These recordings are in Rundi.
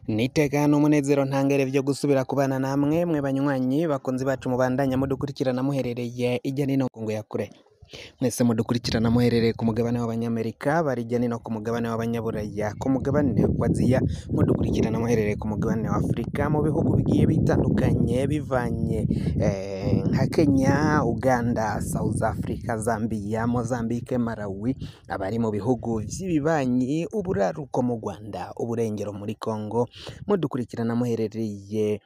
Niteka n'umunezero ntangere vyo gusubira kubana namwe mwe banywanyi bakunzi bacu mubandanya mudukurikirana muherereye ijya nino kungu ya kure. Mwese mudukurikirana muherereye ku mugabane w'Abanyamerika, bari ijya nino ku mugabane w'Abanyaburaya, ku mugabane wa Aziya, mudukurikirana muherereye ku mugabane wa Afurika, mu bihugu bigiye bitandukanye bivanye nka Kenya, Uganda, South Africa, Zambia, Mozambique, Malawi, abari mu bihugu vy'ibibanyi, uburaruko mu Rwanda, uburengero muri Congo, mudukurikirana muherereye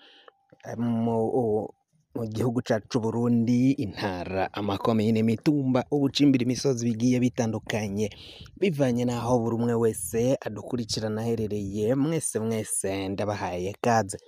mu gihugu cacu Burundi, intara, amakomine, imitumba, ubucimbira, imisozi bigiye bitandukanye, bivanye n'aho buri umwe wese adukurikirana aherereye. Mwese mwese ndabahaye kaze.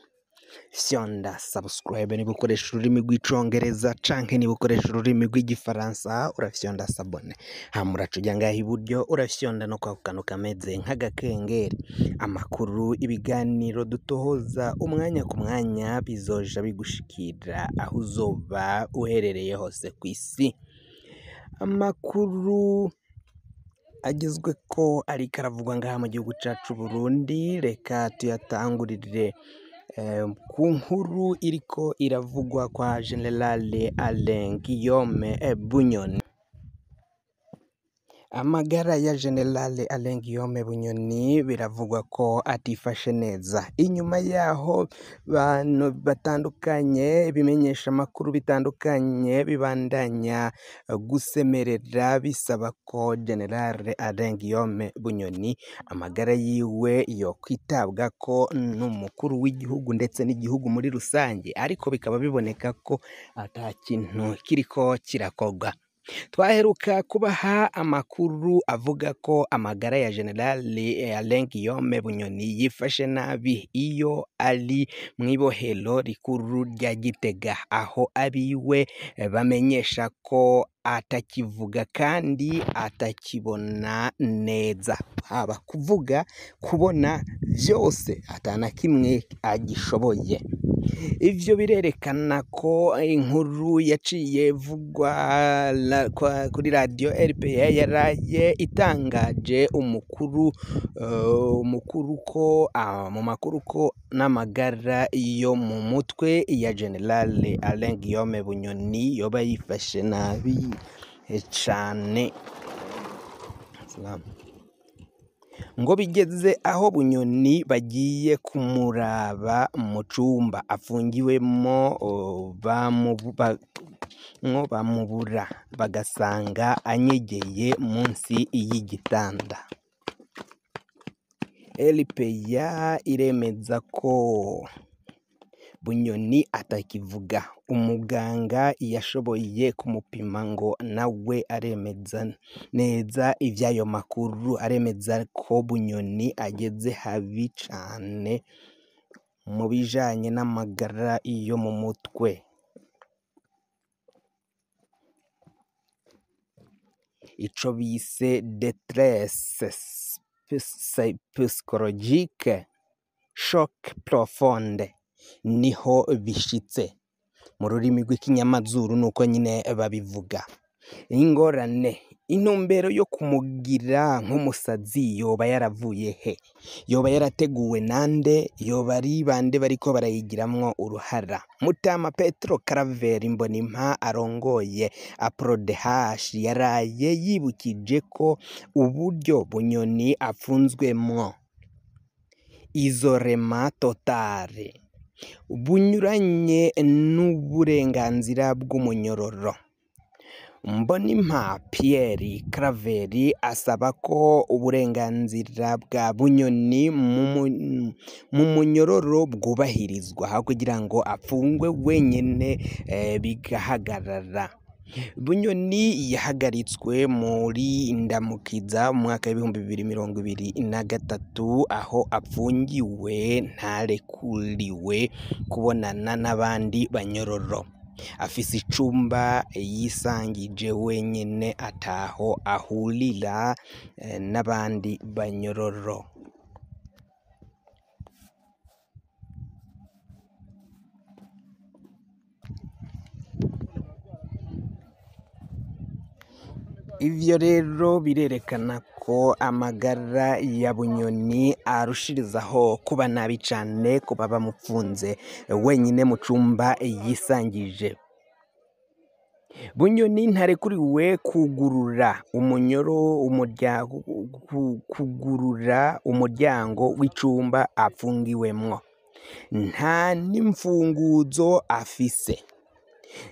Fyonda subscribe niba ukoresha ururimi rw'icongereza canke niba ukoresha ururimi rw'igifaransa urafyonda s'abonner, hama uraca uja ngaha iburyo urafyonda no kwako kantu kameze nk'agakengeri. Amakuru, ibiganiro dutohoza umwanya ku mwanya bizoja bigushikira aho uzoba uherereye hose kw'isi. Amakuru agezweko ariko aravugwa ngaha mu gihugu cacu Burundi, reka tuyatangurire ku nkuru iriko iravugwa kwa General Alain Guillaume Bunyoni. Amagara ya General Alain Guillaume Bunyoni biravugwa ko atifashe neza. Inyuma yaho bantu batandukanye, ibimenyesha amakuru bitandukanye bibandanya gusemerera bisaba ko General Alain Guillaume Bunyoni amagara yiwe yokwitabwako n'umukuru w'igihugu ndetse n'igihugu muri rusange, ariko bikaba biboneka ko ata kintu kiriko kirakorwa. Twaheruka kubaha amakuru avuga ko amagara ya General Alain Guillaume Bunyoni yifashe nabi iyo ari mw'ibohero rikuru rya Gitega, aho abiwe bamenyesha ko atakivuga kandi atakibona neza, haba kuvuga, kubona, vyose atana kimwe agishoboye. Ivyo birerekana ko inkuru yaciye ivugwa kuri radio RPA yaraye itangaje umukuru umukuru ko mu makuru ko n'amagara yo mu mutwe ya General Alain Guillaume Bunyoni yoba yifashe nabi cane. Salamu. Ngo bigeze aho Bunyoni bagiye kumuraba mu cumba afungiwemwo, bamubura bagasanga anyegeye munsi y'igitanda. RPA iremeza ko Bunyoni atakivuga. Umuganga yashoboye kumupima ngo nawe aremeza neza ivy'ayo makuru, aremeza ko Bunyoni ageze habi cane mu bijanye n'amagara yo mu mutwe. Ico bise détresse psychologique, choc profonde, niho bishitse mu rurimi rw'ikinyamazuru nuko nyine babivuga. Ingorane, intumbero yo kumugira nk'umusazi yoba yaravuye he? Yoba yarateguwe nande? Yoba ari bande bariko barayigiramwo uruhara? Mutama Petro Claver Mbonimpa arongoye APRODH yaraye yibukije ko uburyo Bunyoni afunzwemwo, isolement total, bunyuranye n'uburenganzira bw'umunyororo. Mbonimpa Pierre Claver asaba ko uburenganzira bwa Bunyoni mu munyororo bwubahirizwa, aho kugira ngo apfungwe wenyene bigahagarara. Bunyoni yahagaritswe muri Ndamukiza mu mwaka w'2023, aho apfungiwe ntarekuriwe kubonana n'abandi banyororo. Afise icumba yisangije wenyene ataho ahurira n'abandi banyororo. Ivyo rero birerekana ko amagara ya Bunyoni arushirizaho kuba nabi cane, kuba bamupfunze wenyine mu cumba yisangije. Bunyoni ntarekuriwe kugurura umunyoro kugurura umuryango w'icumba apfungiwemwo, nta n'imfunguzo afise.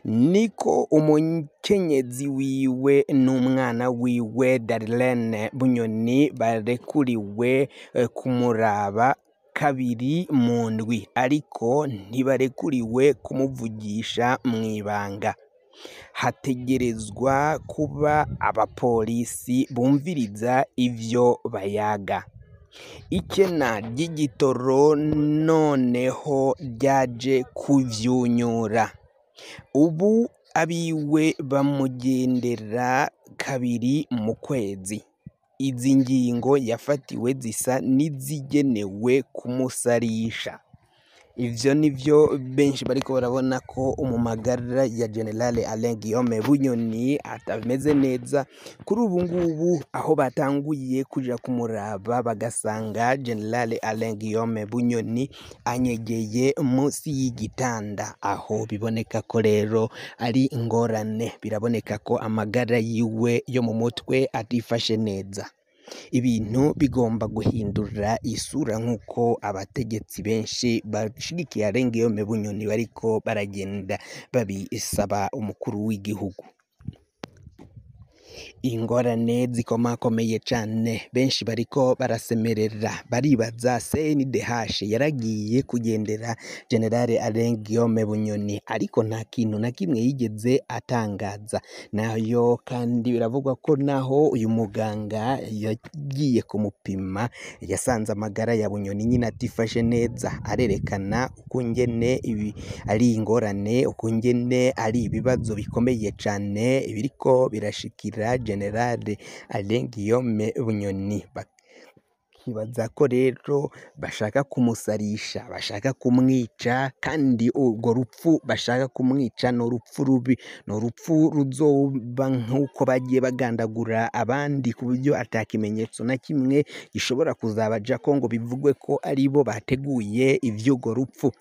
Niko umukenyezi wiwe n'umwana wiwe Darlene Bunyoni barekuriwe kumuraba kabiri mu ndwi, ariko ntibarekuriwe kumuvugisha mw'ibanga. Hategerezwa kuba abapolisi bumviriza ivyo bayaga. Ikena ry'igitoro noneho ryaje kuvyunyura. Ubu abiwe bamugendera kabiri mu kwezi. Izi ngingo yafatiwe zisa n'izigenewe kumusarisha. Ivyo nivyo benshi bariko barabona ko mu magara ya General Alain Guillaume Bunyoni atameze neza kuri ubu ngubu, aho batanguye kuja kumuraba bagasanga General Alain Guillaume Bunyoni anyegeye munsi y'igitanda, aho biboneka ko rero ari ingorane, biraboneka ko amagara yiwe yo mu mutwe atifashe neza. Ibintu bigomba guhindura isura nk'uko abategetsi benshi bashigikiye Alain Guillaume Bunyoni bariko baragenda babisaba umukuru w'igihugu. Ingorane zikomakomeye cane, benshi bariko barasemerera baribaza CNDH yaragiye kugendera General Alain Guillaume Bunyoni, ariko nta kintu na kimwe yigeze atangaza. Nayo kandi biravugwa ko naho uyu muganga yagiye kumupima yasanze amagara ya Bunyoni nyine atifashe neza, arerekana ukungene ibi ari ingorane, ukungene ari ibibazo bikomeye cane biriko birashikira General Alain Guillaume Bunyoni. Bakibaza ko rero bashaka kumusarisha, bashaka kumwica, kandi urwo rupfu bashaka kumwica ni urupfu rubi, ni urupfu ruzoba nk'uko bagiye bagandagura abandi, ku buryo ata kimenyetso na kimwe gishobora kuzabajako ngo bivugwe ko aribo bateguye ivy'urwo rupfu.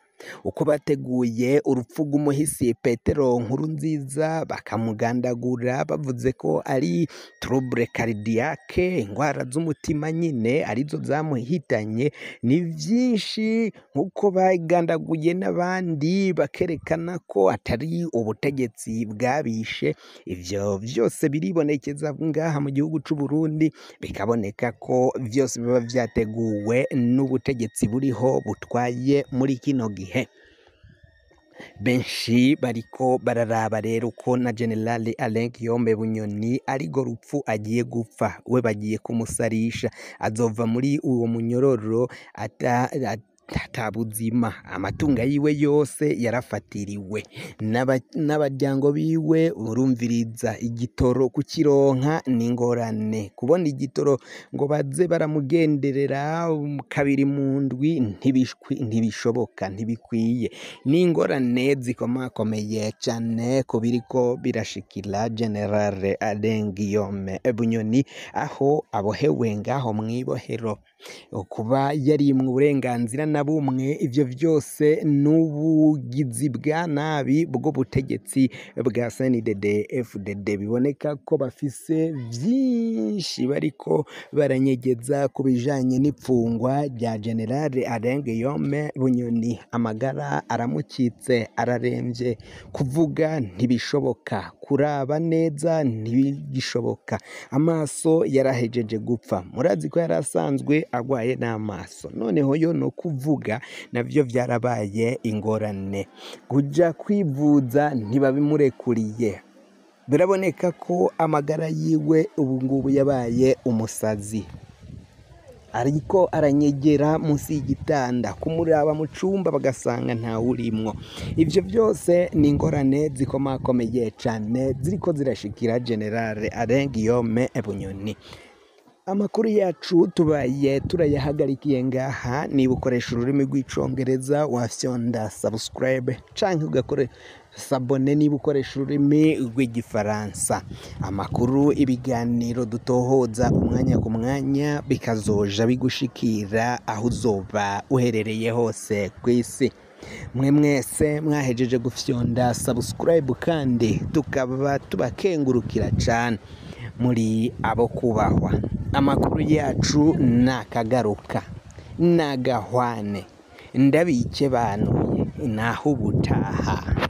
Uko bateguye urupfu rw'umuhisi Petero Nkurunziza bakamugandagura bavuze ko ari trouble cardiaque, ingwara z'umutima nyine arizo zamuhitanye. Ni vyinshi nk'uko bagandaguye n'abandi bakerekana ko atari ubutegetsi bwabishe. Ivyo vyose biribonekeza ngaha mu gihugu c'u Burundi, bikaboneka ko vyose biba vyateguwe n'ubutegetsi buriho butwaye muri kino gihe. Benshi bariko bararaba rero ko na General Alain Guillaume Bunyoni arirwo rupfu agiye gupfa, we bagiye kumusarisha, azova muri uwo munyororo ata buzima, amatungo yiwe yose yarafatiriwe n'abaryango biwe. Urumviriza igitoro kukironka n'ingorane, kubona igitoro ngo baze baramugenderera kabiri mu ndwi ntibishoboka, ntibikwiye. N'ingorane zikomakomeye cane ku biriko birashikira General Alain Guillaume Bunyoni, aho abohewe ngaho mw'ibohero, kuba yarimwe uburenganzira na bumwe. Ivyo vyose n'ubugizi bwa nabi bw'ubutegetsi bwa CNDD FDD, biboneka ko bafise vyinshi bariko baranyegeza ku bijanye n'ipfungwa rya General Alain Guillaume Bunyoni. Amagara aramukitse, araremvye, kuvuga ntibishoboka, kuraba neza ntibigishoboka, amaso yarahejeje gupfa. Murazi ko yari asanzwe agwaye n'amaso, noneho yo no kuvuga navyo vyarabaye ingorane. Kuja kwivuza ntibabimurekuriye, biraboneka ko amagara yiwe ubu ngubu yabaye umusazi, ariko aranyegera munsi y'igitanda, kumuraba mu cumba bagasanga ntawurimwo. Ivyo vyose ni ingorane zikomakomeye cane ziriko zirashikira General Alain Guillaume Bunyoni. Amakuru yacu tubaye turayahagarikiye ngaha. Niba ukoresha ururimi rw'icongereza wafyonda subscribe canke ugakora s'abonner niba ukoresha ururimi rw'igifaransa. Amakuru, ibiganiro dutohoza umwanya ku mwanya bikazoja bigushikira aho uzoba uherereye hose kw'isi. Mwe mwese mwahejeje gufyonda subscribe kandi tukaba tubakengurukira cane, muri abo kubahwa. Amakuru yacu nakagaruka nagahwane, ndabike banuye naho ubutaha.